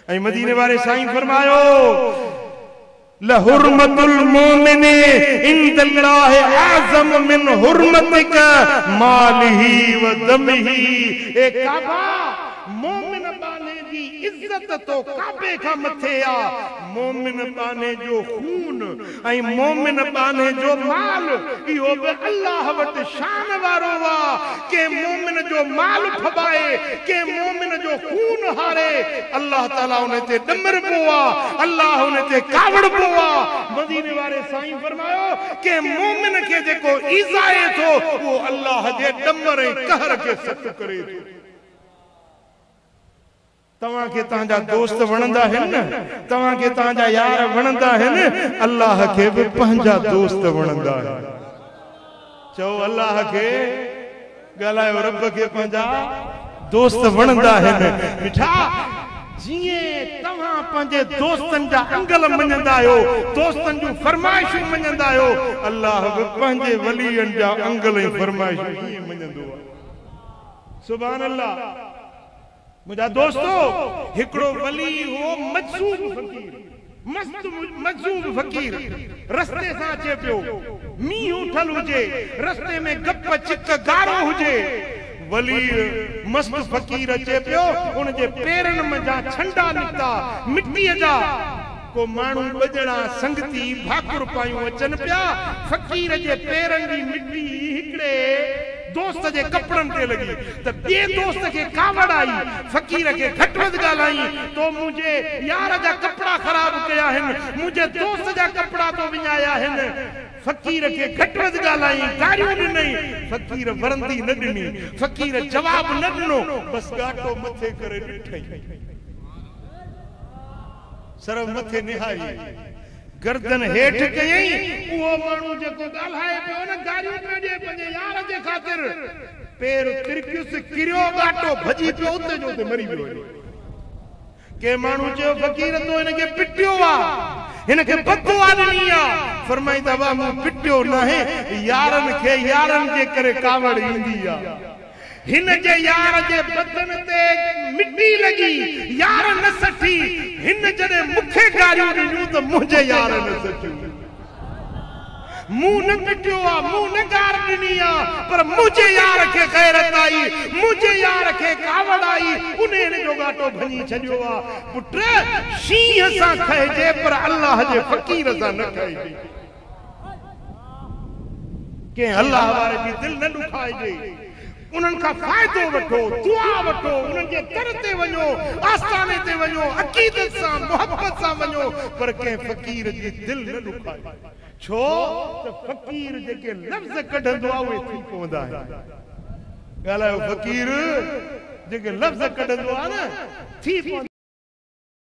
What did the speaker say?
ऐं मदीने वारे साईं फरमायो लहुरमतुल मोमिन इंदल्लाह आज़म मिन हुरमतिक मालिही व दमिही। ए काबा मोमिन बाने जी इज़्ज़त तो काबे खां मथे आ। मोमिन बाने जो खून ऐं मोमिन बाने जो माल इहो बि अल्लाह वटि शान वारो आ। के मोमिन जो माल फबाए, के मोमिन जो खून हारे, अल्लाह ताला उन ते ॾमरबो आ, अल्लाह उन ते कावड़बो आ। मदीने वारे साईं फरमायो के मोमिन खे जेको ईज़ाए थो उहो अल्लाह जे ॾमर ऐं कहर खे सत करे थो। तव्हांखे तव्हांजा दोस्त वणंदा आहिनि न, तव्हांखे तव्हांजा यार वणंदा आहिनि, अल्लाह खे बि पंहिंजा दोस्त वणंदा आहिनि। चओ अल्लाह खे, ॻाल्हायो रब खे पंहिंजा दोस्त वणंदा आहिनि। मिठा जीअं तव्हां पंहिंजे दोस्तनि जा अंगल मञंदा आहियो, दोस्तनि जूं फरमाइशूं मञंदा आहियो, अल्लाह बि पंहिंजे वलीअनि जा अंगल ऐं फरमाइशूं ईअं मञंदो आहे। सुभान अल्लाह। मुंहिंजा दोस्तो, हिकिड़ो वली हो मजज़ूब फ़क़ीर, मस्त मजज़ूब फ़क़ीर, रस्ते सां अचे पियो, मींहुं उठल हुजे, रस्ते में गप चिक गारो हुजे, वली मस्त फ़क़ीर अचे पियो, उनजे पेरनि मंझां छंडा निकिता मिटीअ जा। को माण्हू ॿ ॼणा संगती भाकुर पायूं अचनि पिया, फ़क़ीर जे पेरनि जी मिटी हिकिड़े दोस्त जे कपिड़नि ते लॻी त ॿिए दोस्त खे कावड़ आई, फ़क़ीर खे घटि वधि ॻाल्हाई, तो मुंहिंजे यार जा कपिड़ा ख़राब कया आहिनि, मुंहिंजे दोस्त जा कपिड़ा तो विञाया आहिनि। फ़क़ीर खे घटि वधि ॻाल्हाई, गारियूं ॾिनई, फ़क़ीर वरंदी न ॾिनी, फ़क़ीर जवाबु न ॾिनो, बसि ॻाटो मथे करे ॾिठई, सर मथे निहारी, गर्दन हेठि कयईं। उहो माण्हू जेको ॻाल्हाए पियो न, गारियूं पियो ॾिए पंहिंजे यार जे ख़ातिर, पेर तिरकियुसि, किरियो ॻाटो भॼी पियो, उते जो उते मरी वियो। के माण्हू चयो फ़क़ीर तो हिनखे पिटियो आहे, हिनखे बदुआ ॾिनी आहे। फरमाईंदा हुआ मूं पिटियो नाहे, यारनि खे यारनि जे करे कावड़ ईंदी आहे। हिन जे यार जे बदन ते मिटी लॻी, यार न सठी, हिन जॾहिं मूंखे गारियूं ॾिनियूं त मुंहिंजे यार न सठियूं। मूं न पिटियो आहे, मूं न गार ॾिनी आहे, पर मुंहिंजे यार खे ग़ैरत आई, मुंहिंजे यार खे कावड़ आई, उन हिन जो ॻाटो भञी छॾियो आहे। पुट शींहं सां खइजे पर अल्लाह जे फ़क़ीर सां न खइजे, कंहिं अल्लाह वारे जी दिलि न ॾुखाइजे। उन्हनि खां फ़ाइदो वठो, दुआ वठो, उन्हनि जे दर ते वञो, आस्ताने ते वञो, अक़ीदत सां मोहबत सां वञो, पर कंहिं फ़क़ीर जी दिलि न ॾुखाइजे। छो त फ़क़ीर जेके लफ़्ज़ कढंदो आहे उहे थी पवंदा आहिनि। ॻाल्हायो फ़क़ीर जेके लफ़्ज़ कढंदो आहे न, थी पवंदा।